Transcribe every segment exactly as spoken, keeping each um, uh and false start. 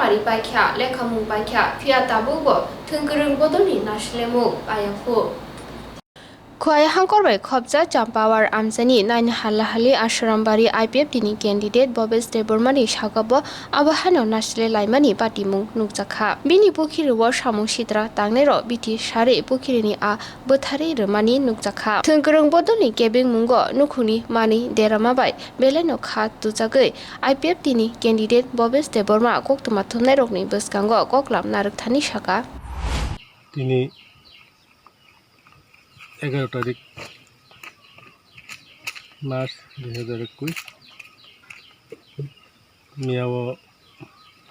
Ri paikha, lekhamung paikha, phiya tabukbo thwngkwrwng bodolni naislemung ayakhu. Khwai hangkor bai khopjak Champawar amchaini naini halla hali Ashrambari I P F T ni candidate Bhobesh Debbarma ni sakao abo haino naisle laimani patimung nukjakha. Bini pukhiri o samung sitra tangnairok bithi sarwi pukhiri ni a bwtharwi rwmani nukjakha. Thwngkwrwng bodolni kebengmungo nukhungni manwi derama bai belaino kha tuchagwi I P F T ni candidate Bhobesh Debbarma koktwma thumnairokni bwskango koklam narwkthani saka. Tini egaro tarik March dui hazar ekwis, miyao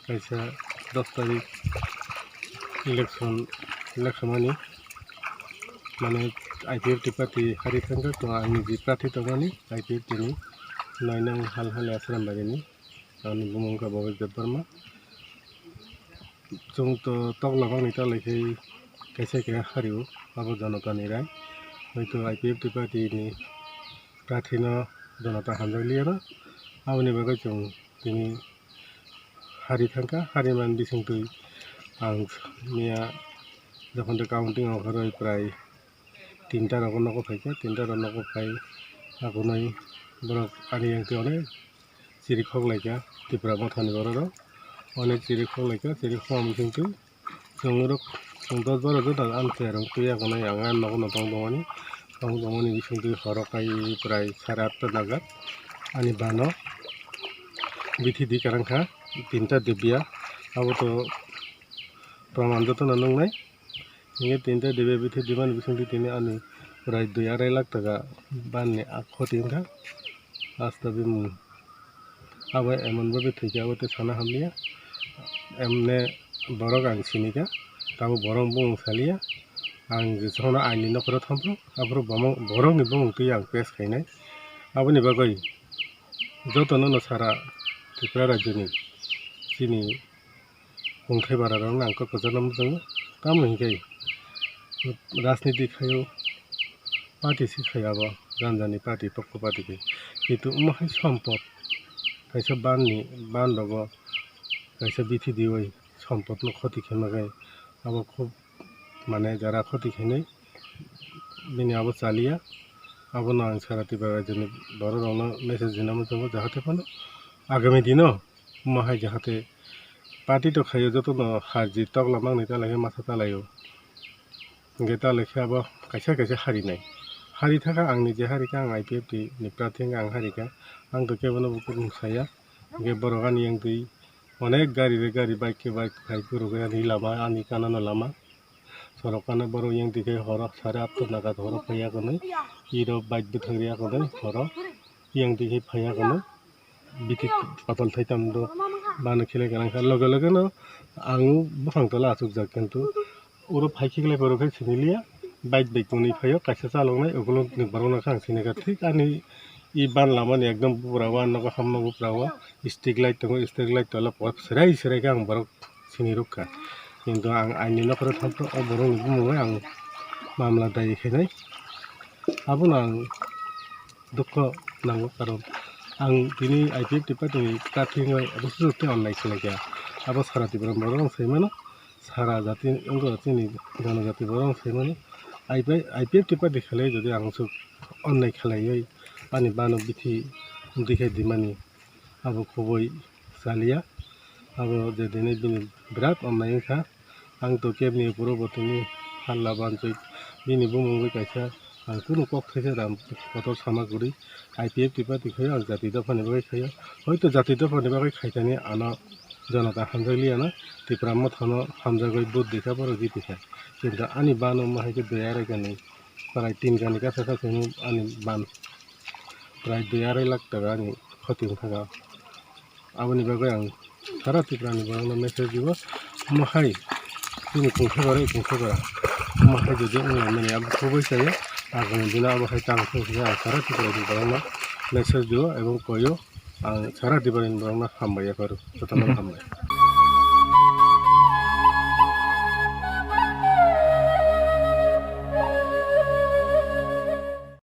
kaisa dos tarik election, election ani, mane, I P F T party hari thangkha, to ang niji prathi tongmani I P F T ni, nai nang hal hal Asrambari ni, ani bumung kha Bhobesh Debbarma. Chwng to tokla bangni talai khe kaisa khe hario, abo jonotani rai. Hoito I P F T party ni prathi no jonota hamjak liya na. Aboni bagwi chwng tini hari thangkha, hari man bisingtwi ang miya jokhon de counting ongkha rwi prai tinta rogo nogo phaikha, tinta rogo nogo phai agonwi borok ani yang twi onek chiri khok laikha Tipra mothani borok rok, onek chiri khok laikha, chiri khok bisingtwi chwng rok chwng dos baro jora ang cherwng twi agonwi ang nogo no tong tongmani, tong tongmani bisingtwi horo kai prai sare atta nagar ani bano bithi di kwrwngkha tinta dibya, abo to proman jotono nuknai. Hingke tinta dibe bithi dimani bisingtwi tini ani prai dui arai lakh taka banni a khoti wngkha. Asta bini abo emon babe thwikhe abo tei sana hamliya. Emne borok ang sinikha, tabo borok bumung saliya. Ang jesokno aini nokoro thampro, aphuru borokni bumung twi ang pes khainai. Aboni bagwi jotono no sara Tripura rajyoni chini kongthai bara rok nang kok kwchangma muchungo. Tamo hinkhe rajniti khaio party si khai abo jani jani party pokto party khai. Kintu omo hai sompot kaisa ban ni ban rogo kaisa bithi diwi sompot no khoti khaima khai abo khub mane jara khoti khainai bini abo chaliya. Abono ang sara Tripura rajyoni borok rokno message rina muchungo jahate phano agami dino omo hai jahate party to khaio jotono harjit tokla mangni talai khe masa talaio. Hingke talai khe abo kaisa kaisa harinai. Hari thaka ang nije harikha, ang I P F T ni prarthi hingke ang harikha. Ang to kebono bo kunu saya. Hingke borok ani yang twi onek gari re gari, bike ke bike phai phuru ani lama, ani kanano lama. Sorok kana borok yang twi khe horo sare atta naga horo phaiya kwnwi. Iro bike bwthang riya kwnwi horo. Yang twi khe phaiya kwnwi. Bithi kotor thaitam do bana khilai kwrang kha. Loge loge no ang buphang tola achukjak, kintu oro phai khiklai phoro khe siniliya. Bike bai tongwi phaio, kaisa chaloknai ukulukni borokno khe ang sinikha. Thik ani i ban lamani ekdom bupra o, ang nogo hamma bupra o street light tongo, street light tola serai serai khe ang borok sinirwkha. Kintu ang aini nokoro thampro o borokni bumungwi ang mamla dai khainai. Abono ang dukho nango, karon ang tini I P F T party ni prarthi wngwi abo sujuk tei onnai khlaikha. Abo sara Tripura borok rok sai mano, sara jati wngkha chini jonojati borok rok sai mano. I P F T party khlai jodi ang suk onnai khlaiwi ani bano bithi wngtwi khe dimani abo khoboi chaliya. Abo je dinwi bini birat onnai wngkha. Ang to kebni uphuru bo tini halla bansoi bini bumungwi kaisa ang kunu kok thaisa da kotor sama kwrwi. I P F T party khaio, ang jati dophani bagwi khaio. Hoito jati dophani bagwi khaithani ano jonota hamjak liyana, Tipra mothano hamjagwi vote rikha, borok jitikha. Kintu ani bano omo hai khe dui arai kanwi prai tin kani kasa kasa hwnwi ani ban prai dui arai lakh taka ani khoti wngkha. Aboni bagwi ang sara Tripura ni borokno message rio, omo hai chini kungsa bara, kungsa bara, omo hai jodi wng lai mani abo khoboi chaya, agami dino abo hai tang thung khe ang sara Tripura ni borokno message rio ebong koio, ang sara Tripura ni borokno hambai yapharo, jotono hambai.